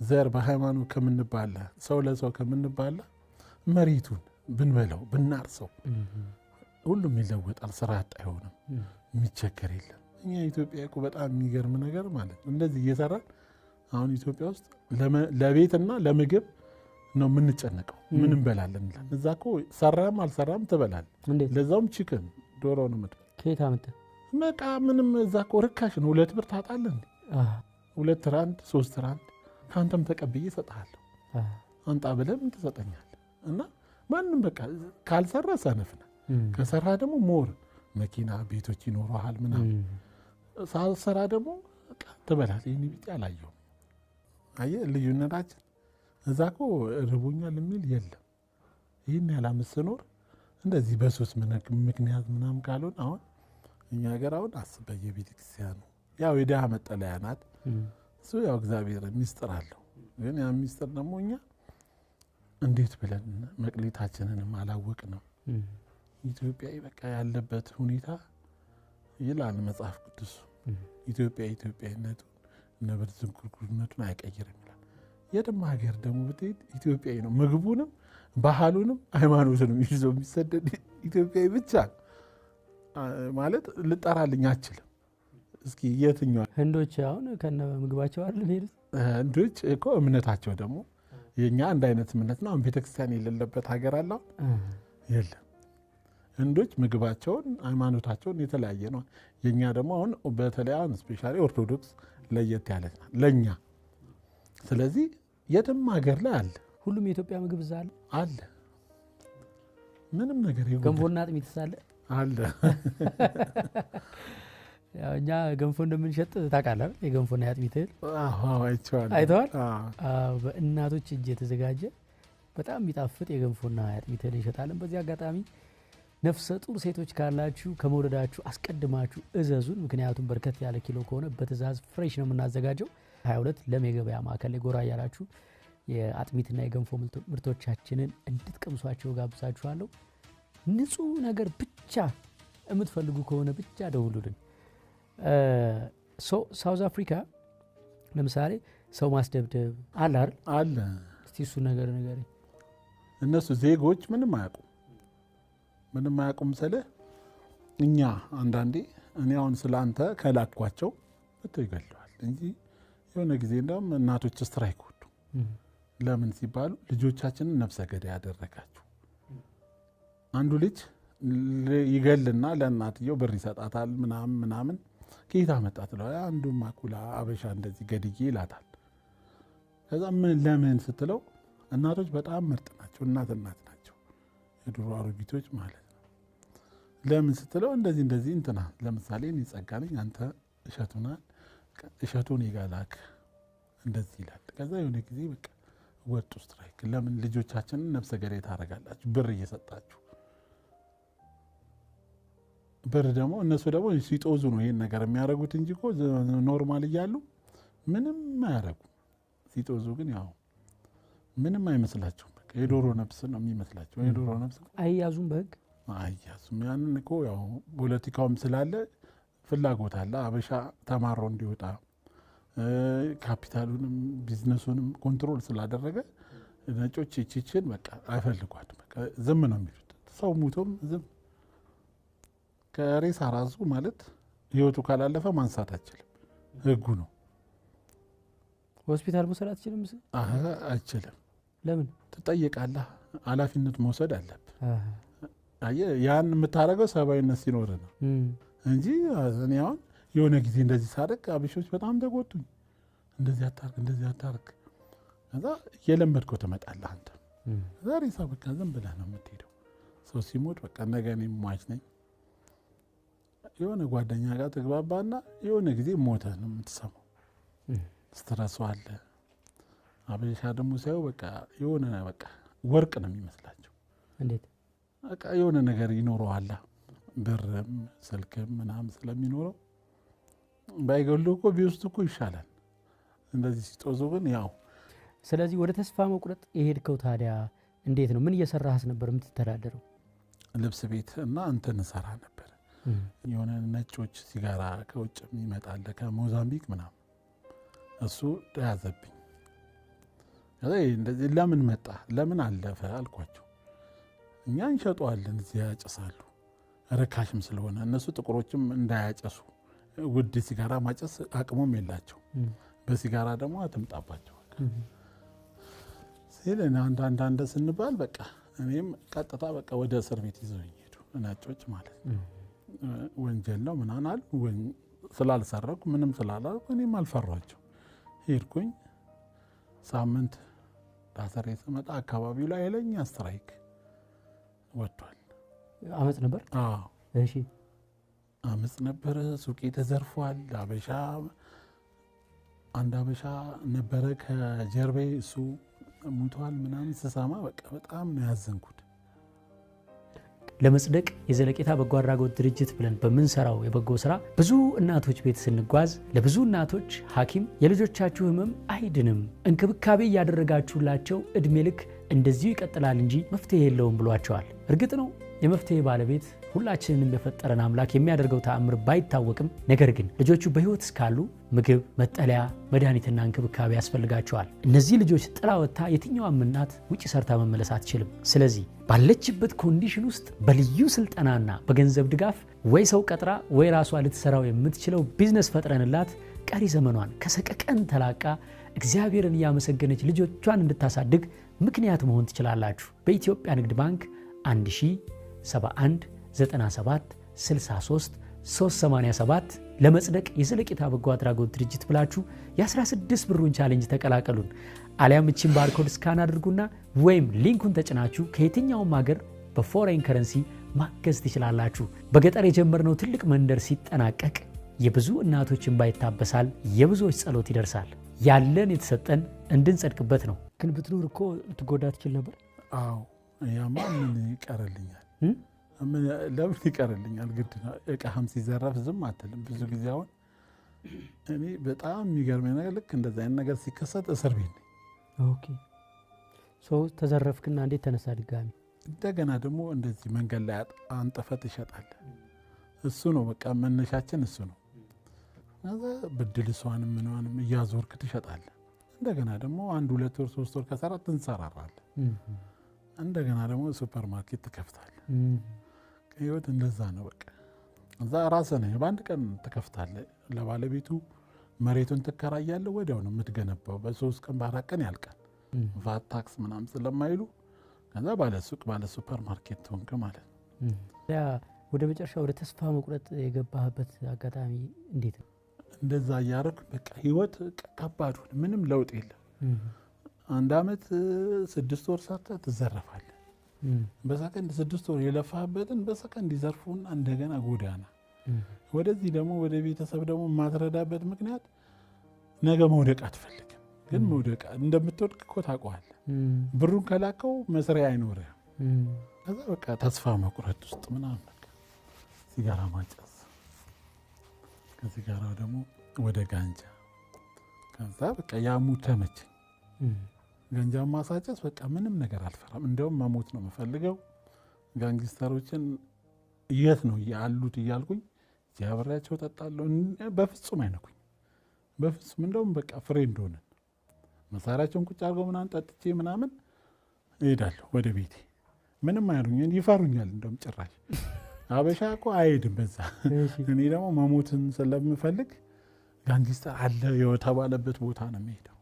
ዘር በሃይማኖት ከምንባላ፣ ሰው ለሰው ከምንባላ መሬቱን ብንበላው ብናርሰው ሁሉም ይለወጣል። ስራ አጥ አይሆንም፣ የሚቸገር የለም። እኛ ኢትዮጵያ እኮ በጣም የሚገርም ነገር ማለት ነው እንደዚህ እየሰራን አሁን ኢትዮጵያ ውስጥ ለቤትና ለምግብ ነው የምንጨነቀው። ምን እንበላለን እንላለን። እዛ እኮ ሰራም አልሰራም ትበላለህ። እንዴት? ለዛውም chicken ዶሮ ነው የምትበላው። ከየት አመጣህ? በቃ ምንም እዛ እኮ ርካሽ ነው። 2 ብር ታጣለህ እንዴ? 2 ራንድ 3 ራንድ ከአንተም ተቀብዬ እሰጥሃለሁ። አንጣ ብለህ ምን ትሰጠኛለህ? እና ማንም በቃ ካልሰራ ሰነፍ ነህ። ከሰራ ደግሞ more መኪና ቤቶች ይኖረሃል ምናምን። ሳልሰራ ደግሞ በቃ ትበላለህ። ይህን ቢጤ አላየሁም። አየህ ልዩነታችን። እዛ እኮ ርቦኛል የሚል የለም። ይህን ያህል ዓመት ስኖር እንደዚህ በሶስት ምክንያት ምናምን ካልሆነ አሁን እኛ ሀገር አሁን አስብ በየቤተ ክርስቲያኑ ያው የድሃ መጠለያ ናት። እሱ ያው እግዚአብሔር ሚስጥር አለው። ግን ያ ሚስጥር ደግሞ እኛ እንዴት ብለን መቅሌታችንንም አላወቅንም። ኢትዮጵያዊ በቃ ያለበት ሁኔታ ይላል መጽሐፍ ቅዱስ። ኢትዮጵያ ኢትዮጵያዊነቱን ነብር ዝንጉርጉርነቱን አይቀይርም ይላል። የትም ሀገር ደግሞ ብትሄድ ኢትዮጵያዊ ነው። ምግቡንም ባህሉንም ሃይማኖትንም ይዞ የሚሰደድ ኢትዮጵያዊ ብቻ ነው። ማለት ልጠራልኝ አችልም። እስኪ የትኛው ህንዶች አሁን ከነ ምግባቸው አይደል የሚሄዱት? ህንዶች እኮ እምነታቸው ደግሞ የኛ አንድ አይነት እምነት ነው። አሁን ቤተክርስቲያን የሌለበት ሀገር አለ? አሁን የለም። ህንዶች ምግባቸውን ሃይማኖታቸውን የተለያየ ነው። የኛ ደግሞ አሁን በተለይ አሁን specially ኦርቶዶክስ ለየት ያለች ናት ለኛ። ስለዚህ የትም ሀገር ላይ አለ። ሁሉም የኢትዮጵያ ምግብ እዛ አለ? አለ። ምንም ነገር የጎደለ ገንፎና አጥሚት አለ? አለ። ያው እኛ ገንፎ እንደምንሸጥ ታውቃለህ አይደል? የገንፎና የአጥሚት እህል አዎ አይቼዋለሁ። አይተዋል? አዎ። አዎ፣ በእናቶች እጅ የተዘጋጀ በጣም የሚጣፍጥ የገንፎና የአጥሚት እህል እንሸጣለን። በዚህ አጋጣሚ ነፍሰ ጡር ሴቶች ካላችሁ ከመውለዳችሁ አስቀድማችሁ እዘዙን። ምክንያቱም በርከት ያለ ኪሎ ከሆነ በትእዛዝ fresh ነው የምናዘጋጀው። 22 ለም የገበያ ማዕከል ላይ ጎራ እያላችሁ የአጥሚትና የገንፎ ምርቶቻችንን እንድትቀምሷቸው ጋብዛችኋለሁ። ንጹህ ነገር ብቻ የምትፈልጉ ከሆነ ብቻ ደውሉልን። ሳውዝ አፍሪካ ለምሳሌ ሰው ማስደብደብ አለ አይደል? አለ። እስቲ እሱ ነገር ንገረኝ። እነሱ ዜጎች ምንም አያውቁም። ምንም አያውቁም ስልህ እኛ አንዳንዴ እኔ አሁን ስለ አንተ ከላኳቸው መጥተው ይገለዋል እንጂ የሆነ ጊዜ እንደውም እናቶች strike ወጡ። ለምን ሲባሉ ልጆቻችንን ነፍሰ ገዳይ ያደረጋችሁ። አንዱ ልጅ ይገልና ለእናትየው ብር ይሰጣታል ምናምን ምናምን። ከየት አመጣ ትለዋለህ። አንዱ ማኩላ አበሻ እንደዚህ ገድዬ ይላታል። ከዛ ምን ለምን ስትለው እናቶች በጣም ምርጥ ናቸው፣ እናት እናት ናቸው፣ የድሮ አሮጊቶች ማለት ነው። ለምን ስትለው እንደዚህ እንደዚህ እንትና ለምሳሌ እኔ ጸጋ ነኝ፣ አንተ እሸቱ ነህ፣ እሸቱ እኔ ጋር ላክ እንደዚህ ይላል። ከዛ የሆነ ጊዜ በቃ ወጡ strike። ለምን ልጆቻችንን ነፍሰ ገዳይ ታደርጋላችሁ ብር እየሰጣችሁ? ብር ደግሞ እነሱ ደግሞ ሲጦዙ ነው ይሄን ነገር የሚያደርጉት እንጂ እኮ normal እያሉ ምንም አያደርጉም። ሲጦዙ ግን ያው ምንም አይመስላቸውም። በቃ የዶሮ ነፍስ ነው የሚመስላቸው። የዶሮ ነፍስ አይያዙም በህግ? አይያዙም። ያንን እኮ ያው ፖለቲካውም ስላለ ፍላጎት አለ። አበሻ ተማሮ እንዲወጣ ካፒታሉንም ቢዝነሱንም control ስላደረገ ነጮች ይቺችን በቃ አይፈልጓትም። በቃ ዝም ነው የሚሉት። ሰው ሙቶም ዝም ከሬሳ ራሱ ማለት ህይወቱ ካላለፈ ማንሳት አይችልም። ህጉ ነው። ሆስፒታል መውሰድ አትችልም? አይችልም። ለምን? ትጠየቃለህ። ኃላፊነት መውሰድ አለብህ። አየህ፣ ያን የምታደርገው ሰብአዊነት ሲኖር ነው እንጂ እኔ አሁን የሆነ ጊዜ እንደዚህ ሳደርግ አበሾች በጣም ተቆጡኝ። እንደዚህ አታርግ፣ እንደዚህ አታርግ። ከዛ እየለመድከው ትመጣለህ አንተ። ከዛ ሬሳ በቃ ዝም ብለህ ነው የምትሄደው። ሰው ሲሞት በቃ ነገ እኔም ሟች ነኝ። የሆነ ጓደኛ ጋር ትግባባና የሆነ ጊዜ ሞተ ነው የምትሰማው። ስትረሱ አለ። አበሻ ደግሞ ሳየው በቃ የሆነ በቃ ወርቅ ነው የሚመስላቸው። እንዴት? በቃ የሆነ ነገር ይኖረዋል፣ ብርም ስልክም ምናምን ስለሚኖረው ባይገሉ እኮ ቢወስዱ እኮ ይሻላል። እንደዚህ ሲጦዙ ግን ያው ስለዚህ ወደ ተስፋ መቁረጥ የሄድከው ታዲያ እንዴት ነው? ምን እየሰራህስ ነበር የምትተዳደረው? ልብስ ቤት እና እንትን እሰራ ነበር። የሆነ ነጮች ሲጋራ ከውጭ የሚመጣለ ከሞዛምቢክ ምናምን እሱ ተያዘብኝ። እንደዚህ ለምን መጣ ለምን አለፈ አልኳቸው። እኛ እንሸጠዋለን፣ እዚያ ያጨሳሉ፣ ርካሽም ስለሆነ እነሱ ጥቁሮችም እንዳያጨሱ ውድ ሲጋራ ማጨስ አቅሙም የላቸው፣ በሲጋራ ደግሞ አትምጣባቸው ሲል አንድ አንድ ስንባል በቃ እኔም ቀጥታ በቃ ወደ እስር ቤት ይዘውኝ ሄዱ፣ ነጮች ማለት ነው። ወንጀል ነው ምናምን አሉ። ስላልሰረኩ ምንም ስላላልኩ እኔም አልፈሯቸው ሄድኩኝ። ሳምንት ታስሬ ስመጣ አካባቢው ላይ ኃይለኛ strike ወጥቷል። አመፅ ነበር። አዎ እሺ፣ አመፅ ነበረ። ሱቄ ተዘርፏል። አበሻ አንድ አበሻ ነበረ ከጀርባዬ፣ እሱ ሙቷል ምናምን ስሰማ በቃ በጣም ነው ያዘንኩት። ለመጽደቅ የዘለቄታ በጎ አድራጎት ድርጅት ብለን በምንሰራው የበጎ ስራ ብዙ እናቶች ቤት ስንጓዝ ለብዙ እናቶች ሐኪም የልጆቻችሁ ሕመም አይድንም፣ እንክብካቤ እያደረጋችሁላቸው እድሜ ልክ እንደዚሁ ይቀጥላል እንጂ መፍትሄ የለውም ብሏቸዋል። እርግጥ ነው የመፍትሄ ባለቤት ሁላችንንም የፈጠረን አምላክ የሚያደርገው ተአምር ባይታወቅም፣ ነገር ግን ልጆቹ በሕይወት እስካሉ ምግብ፣ መጠለያ፣ መድኃኒትና እንክብካቤ ያስፈልጋቸዋል። እነዚህ ልጆች ጥላ ወጥታ የትኛዋም እናት ውጭ ሰርታ መመለስ አትችልም። ስለዚህ ባለችበት condition ውስጥ በልዩ ስልጠናና በገንዘብ ድጋፍ ወይ ሰው ቀጥራ ወይ ራሷ ልትሰራው የምትችለው ቢዝነስ ፈጥረንላት ቀሪ ዘመኗን ከሰቀቀን ተላቃ እግዚአብሔርን እያመሰገነች ልጆቿን እንድታሳድግ ምክንያት መሆን ትችላላችሁ። በኢትዮጵያ ንግድ ባንክ 1071 97 63 387 ለመጽደቅ የዘለቄታ በጎ አድራጎት ድርጅት ብላችሁ የ16 ብሩን challenge ተቀላቀሉን። አሊያም እቺን barcode scan አድርጉና ወይም link ኡን ተጭናችሁ ከየትኛውም ሀገር በ foreign currency ማገዝ ትችላላችሁ። በገጠር የጀመርነው ትልቅ መንደር ሲጠናቀቅ የብዙ እናቶች እንባ ይታበሳል፣ የብዙዎች ጸሎት ይደርሳል። ያለን የተሰጠን እንድንጸድቅበት ነው። ግን ብትኖር እኮ ልትጎዳ ትችል ነበር። አዎ ያማ ምን ይቀርልኛል? ለምን ይቀርልኛል? ግድ ነው። እቃህም ሲዘረፍ ዝም አትልም። ብዙ ጊዜ አሁን እኔ በጣም የሚገርመኝ ነገር ልክ እንደዚህ አይነት ነገር ሲከሰት እስር ቤት ነኝ። Okay፣ ሰው ተዘረፍክና እንዴት ተነሳ ድጋሚ? እንደገና ደግሞ እንደዚህ መንገድ ላይ አንጥፈህ ትሸጣለህ። እሱ ነው በቃ መነሻችን እሱ ነው። ከዛ ብድል እሷንም ምኗንም እያዞርክ ትሸጣለህ። እንደገና ደግሞ 1 2 ወር 3 ወር ከሰራ ትንሰራራለህ። እንደገና ደግሞ ሱፐር ማርኬት ትከፍታለህ። ህይወት እንደዛ ነው በቃ። እዛ ራስህ ነህ በአንድ ቀን ትከፍታለህ። ለባለቤቱ መሬቱን ትከራያለህ። ወዲያው ነው የምትገነባው። በ3 ቀን በ4 ቀን ያልቃል። VAT tax ምናምን ስለማይሉ ከዛ ባለ ሱቅ ባለ ሱፐር ማርኬት ሆንክ ማለት ነው። ያ ወደ መጨረሻ ወደ ተስፋ መቁረጥ የገባህበት አጋጣሚ እንዴት ነው? እንደዛ እያደረኩ በቃ ህይወት ከባድ ሆነ። ምንም ለውጥ የለም። 1 ዓመት 6 ወር ሰርተህ ትዘረፋለህ። በሰከንድ 6 ወር የለፋህበትን በሰከንድ ይዘርፉና እንደገና ጎዳና። ወደዚህ ደግሞ ወደ ቤተሰብ ደግሞ የማትረዳበት ምክንያት ነገ መውደቅ አትፈልግም። ግን መውደቅ እንደምትወድቅ እኮ ታውቀዋለህ። ብሩን ከላከው መስሪያ አይኖርህም። ከዛ በቃ ተስፋ መቁረጥ ውስጥ ምናምን በቃ ሲጋራ ማጨስ፣ ከሲጋራው ደግሞ ወደ ጋንጃ፣ ከዛ በቃ ያሙ ተመቸኝ። ጋንጃ ማሳጨስ በቃ ምንም ነገር አልፈራም። እንደውም መሞት ነው የምፈልገው። gangster ኦችን የት ነው ያሉት እያልኩኝ አብሬያቸው እጠጣለሁ። በፍጹም አይነኩኝ፣ በፍጹም እንደውም በቃ friend ሆነን መሳሪያቸውን ቁጭ አድርገው ምናምን ጠጥቼ ምናምን እሄዳለሁ ወደ ቤቴ። ምንም አይሉኝ፣ ይፈሩኛል። እንደውም ጭራሽ አበሻ እኮ አይሄድም በዛ። እኔ ደግሞ መሞትን ስለምፈልግ gangster አለ የተባለበት ቦታ ነው የሚሄደው።